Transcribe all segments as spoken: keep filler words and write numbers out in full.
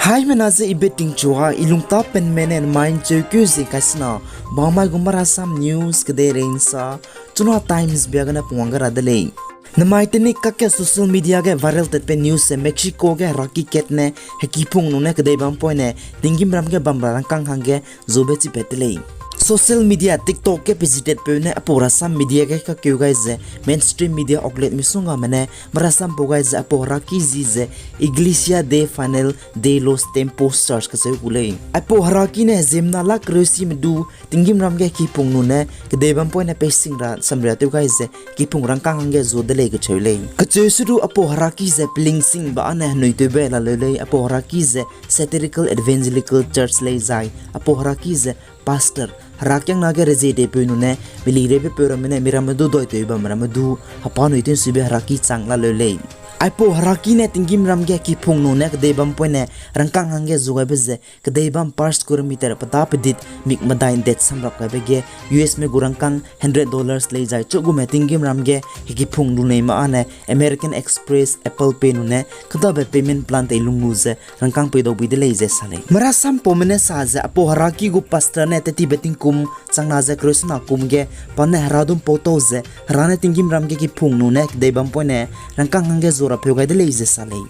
Haimena ze I Beting Chua, I lungtapenme ne nemai ’ncheukeu zie ’ngkai sena, bamai gu marasam news kedei rei ’nsa, Chuna Times bia gene pungwang gai ra de lei. Nemai tenik kakge social media ge viral tatbe news ze Mexico ge heraki kat ne hekipung nune kedei bampoine tinggîmram ge bam ra rangkâng hangge zube chipat de lei. Social media TikTok ge pezitatpeu ne aipau rasam media ge kakeu gai ze mainstream media outlet misonggame ne marasam pau gai ze aipau heraki zi ze Iglesia de Final de los Templos Church kacheu gu lei. Aipau heraki ne ziemmena lak kereusi medu tinggîmram ge hekipung nune kedei bampoine peising ra samria tew gai ze hekipung rangkâng hangge zu de lei kacheu lei. Kacheu sudu aipau heraki ze pelingsingbe â ne henui tewbe laleu lei, aipau heraki ze Satirical Evangelical Church lei zai aipau heraki ze pastor, herakiangna ge rezie deipeu nune melireube peu ramme ne miramme du doi tewbam ramme du hepa nui tew'nsibe heraki chang laleu lei. Aipau heraki ne tinggîmram ge hekipung nune kedei bampoine rangkâng hangge zu gaibe ze kedei bam per square meter peda pedit mik medai ’ndet samrap gaibe ge U S me gu rangkâng hundred dollars lei zai chugume tinggîmram ge hekipung lunei ma â ne American Express, Apple Pay nune kedabe payment plan tei lung lu ze rangkâng peidau bui de lei ze sa lei. Marasam paume ne sa ze aipau heraki gu pastor ne tettibe tingkum changna ze kereu sena kum ge pa ne heradum pau tau ze hera ne tinggîmram ge hekipung nune kedei bampoine rangkâng hangge zu ra peu gai de lei ze sa lei.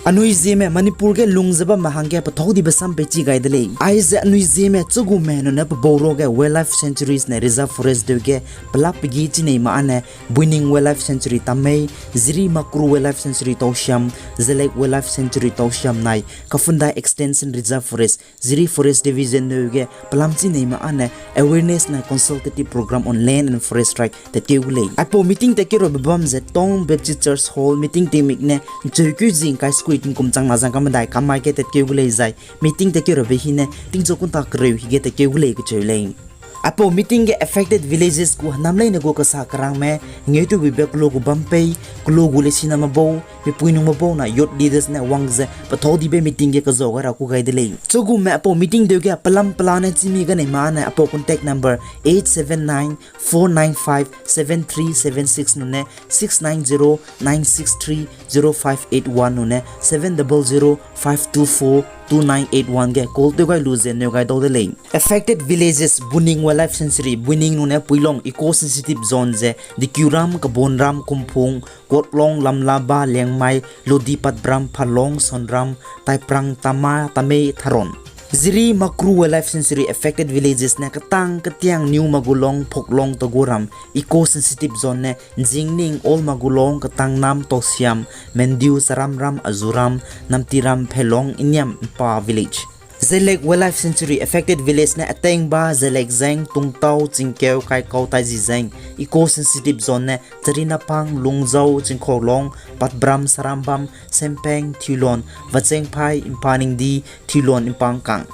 Anui zieme Manipur ge lung ze bamme hangge pethâu dibe sam peichi gai de lei. Aize anui zieme chugume nune pebau ruage Wildlife Sanctuaries ne Reserve Forest deu ge pelap pegi chinei ma â ne Buining Wildlife Sanctuary Tamei, Jiri Makru Wildlife Sanctuary Tousem, Zelek Wildlife Sanctuary Tousem nai Kafunda Extension Reserve Forest, Jiri Forest Division neu ge pelam chinei ma â ne Awareness nai Consultative Program on Land and Forest Right tatkeu gu lei. Aipau meeting tatkeu rabe bam ze Tong Baptist Church Hall meeting tingmik ne ’ncheukeu zie ’ngkai sukui tingkum changna zangka medai kamai ge tatkeu gu lei zai meeting tatkeu rabe hi ne tingchu kunta kereu hige tatkeu gu lei kacheu lei. Aipau meeting ge affected villages gu henam leine gu kasa kerangme, ngeutew buibe kelo gu bam pei, kelo gu lesiname bau, mipuinungme bau na youth leaders ne wang ze pethâu dibe meeting ge kezau gai ra ku gai de lei. Chugume aipau meeting deu ge pelam pela ne chimi ganei ma â ne aipau contact number eight seven nine four nine five seven three seven six nune six nine zero nine six three zero five eight one nune seven double zero five two four two nine eight one ge call tew gai lu ze neu gai dau de lei. Affected villages: Buning Wildlife Sanctuary, Buning nune Puilong Eco Sensitive Zone ze Dikiuram, Kabonram, Kumphung, Kotlong, Lamlaba, Liangmai, Lodi, Patbram, Phalong, Sonram, Taiprang, Tama, Tamei, Tharon. Jiri Makru Wildlife Sanctuary affected villages ne Ketang, Ketiang, New Magulong, Phoklong, Toguram, Eco Sensitive Zone ne Jingning, Old Magulong, Ketangnam, Tosiam, Mendiu, Saramram, Azuram, Namtiram, Phelong, Iniam, Mpa Village. Zelek Wildlife Sanctuary affected village ne Atengba, Zelekzeng, Tungtau, Chingkeu, Kaikau, Taizizeng. Eco Sensitive Zone ne Charinapang, Lungzau, Chingkholong, Patbram, Sarambam, Sempeng, Thiulon, Vachengphai, Mpaningdi, Thiulon, Mpangkang.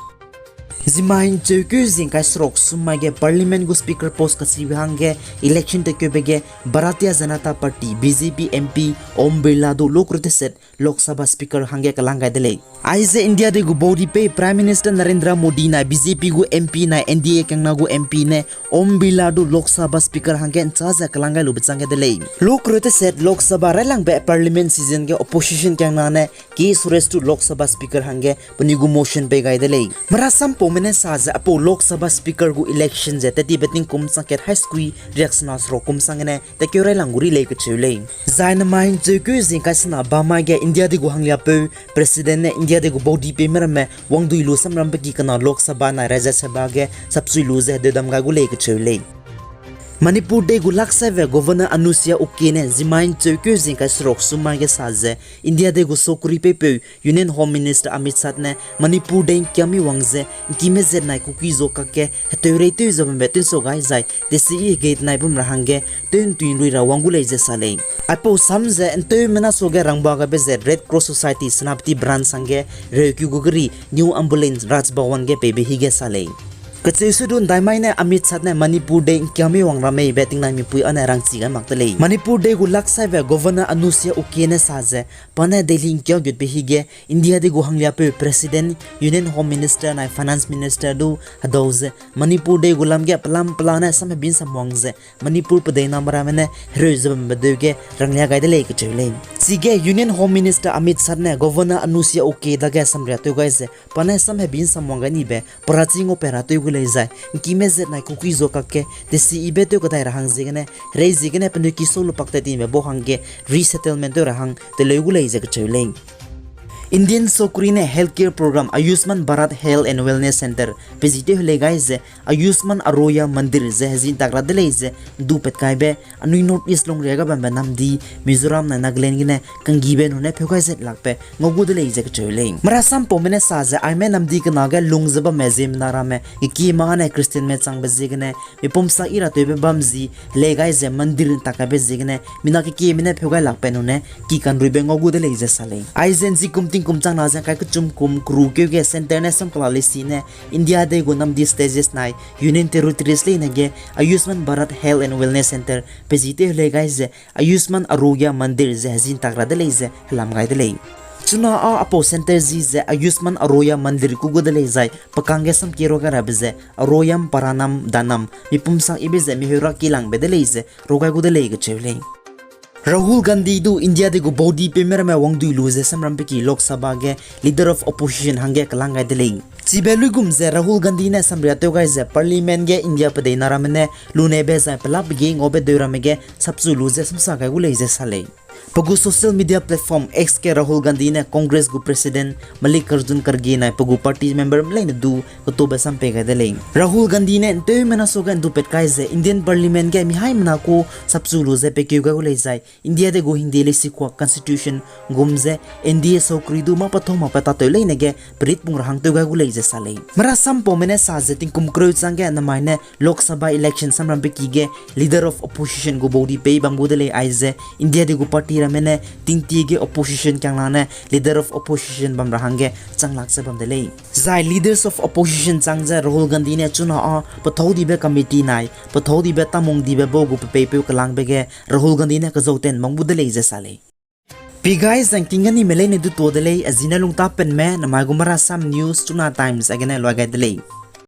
Zimai ’ncheukeu zie ’ngkai seruk sum mai ge Parliament gu Speaker post kasibe hangge election tatkeube ge Bharatiya Janata Party, B J P, M P Om Birla du lokreu teset Lok Sabha Speaker hangge kelang gai de lei. Aize India dei gu baudipeu Prime Minister Narendra Modi nai B J P gu M P nai N D A kangna gu M P ne Om Birla du Lok Sabha Speaker hangge ’nchâ ze kelang gai lube chang gai de lei. Lokreu teset Lok Sabha railangbe Parliament session ge opposition kangna ne K Suresh du Lok Sabha Speaker hangge penui gu motion pei gai de lei. Marasam paume ne sa ze aipau Lok Sabha Speaker gu election ze tettibe tingkum changkat hai sukui riaksena seruk kum sanggene tatkeu railang gu ri lei kacheu lei. Zai nemai ’ncheukeu zie ’ngkai sena bamai ge India dei gu hangliapeu President ne India dei gu baudipeume ramme wangdui lu samrambe ki kena Lok Sabha nai Rajya Sabha ge sapsui lu ze hedeudam gai gu lei kacheu lei. Manipur dei gu laksaibe Governor Anusuiya Uikey ne zimai ’ncheukeu zie ’ngkai seruk sum mai ge sa ze India dei gu sokuri peipeu Union Home Minister Amit Shah ne Manipur dei ’ngkiami wang ze ’ngkime zet nai Kuki-Zo kakge heteureitew ze bambe tew'nsau gai zai tesi i hegei tenai bam ra hangge tew ’ntuinrui ra wang gu lei ze sa lei. Aipau sam ze ’nteumena suage rangba gaibe ze Red Cross Society Senapati Branch hangge reuki gu geri New Ambulance Raj Bhavan ge peibe hige sa lei. Kacheu su du ndaimai ne Amit Shah ne Manipur dei ngkiame wang ra mei be tingnai mipui â ne rangchi gai mak de lei. Manipur dei gu laksaibe Governor Anusuiya Uikey ne sa ze, pa ne Delhi ngkia gutbe hige India dei gu hangliapeu President, Union Home Minister nai Finance Minister du hedau ze Manipur dei gu lam ge pelam pela ne samhebi nsamwang ze Manipur pedeiname ramme ne hereu ze bambe deu ge ranglia gai de lei kacheu lei. Chige Union Home Minister Amit Shah ne Governor Anusuiya Uikey dage samria tew gai ze, pa ne samhebi nsamwang gai nibe perachi ngau pe ra tew gu lei zai, ngkime zet nai Kuki zo kakge tesi ibe tew kadai ra hang ziegene, herei ziegene penui ki sau lupak tat tibe bau hangge resettlement tew ra hang teleu gu lei ze kacheu lei. Indian sokri ne healthcare program Ayushman Bharat Health and Wellness Centre pe zi tew helei gai ze Ayushman Arogya Mandir ze hezi ntak ra de lei ze ndu pat kaibe anui North East lungria ga bambe namdi Mizoram nai Nagaland gene kanggibe nune pheu gai zet lakbe ngau gu de lei ze kacheu lei. Marasampaume ne sa ze aime namdi kena ge lung ze bamme ziemmena ramme kekieme ne Christianme changbe ziegene mipum sak i ra tewbe bam zi helei gai ze mandir ntak kaibe ziegene mina kekieme ne pheu gai lakbe nune ki kanruibe ngau gu de lei ze sa lei. Aize nzi kum tingkum chang na ze kai kechum kum keru keu ge centre ne samkela lei si ne India dei gu namdi states nai Union Territories leine ge Ayushman Bharat Health and Wellness Centre pe zi tew helei gai ze Ayushman Arogya Mandir ze hezi ntak ra de lei ze helam gai de lei. Chuna â apau centre zi ze Ayushman Arogya Mandir ku gu de lei zai pe kangge samkie rau gai rabe ze Arogyam Paranam Dhanam mipum sak ibe ze miheu ra kilangbe de lei ze rau gai gu de lei kacheu lei. Rahul Gandhi du India dei gu baudipeume ramme wangdui lu ze samrambe ki Lok Sabha ge Leader of Opposition hangge kelang gai de lei. Chibe luigum ze Rahul Gandhi ne samria tew gai ze Parliament ge India pedeiname ramme ne lunebe zai pelapbe ge ngaube deu ramme ge sapchu lu ze samsa gai gu lei ze sa lei. Pe gu social media platform X ge Rahul Gandhi ne Congress gu President Mallikarjun Kharge nai pe gu party memberme leine du ketobe sam pei gai de lei. Rahul Gandhi ne ntewmena suage ndu pat kai ze Indian Parliament ge mihaimena ku sapchu lu ze pekeu gai gu lei zai India dei gu hingde leisi kuak Constitution gum ze N D A sokri du mâ pathau makbe tâtew leine ge perit pung ra hang tew gai gu lei ze sa lei. Marasampaume ne sa ze tingkum kereu changge namai ne Lok Sabha election samrambe ki ge Leader of Opposition gu baudi pei bam gu de lei aize India dei gu party ramme ne tingtie ge opposition kiangna ne Leader of Opposition bam ra hangge changlak ze bam de lei. Zai Leaders of Opposition chang ze Rahul Gandhi ne chuna â pathau dibe committee nai pathau dibe tamung dibe bau gu pepeipeu kelangbe ge Rahul Gandhi ne kezau ten bam gu de lei ze sa lei. Pi gai zangking ganime leine du tuâ de lei, a zine lungtapenme namai gu Marasam News Chuna Times a gene luai gai de lei.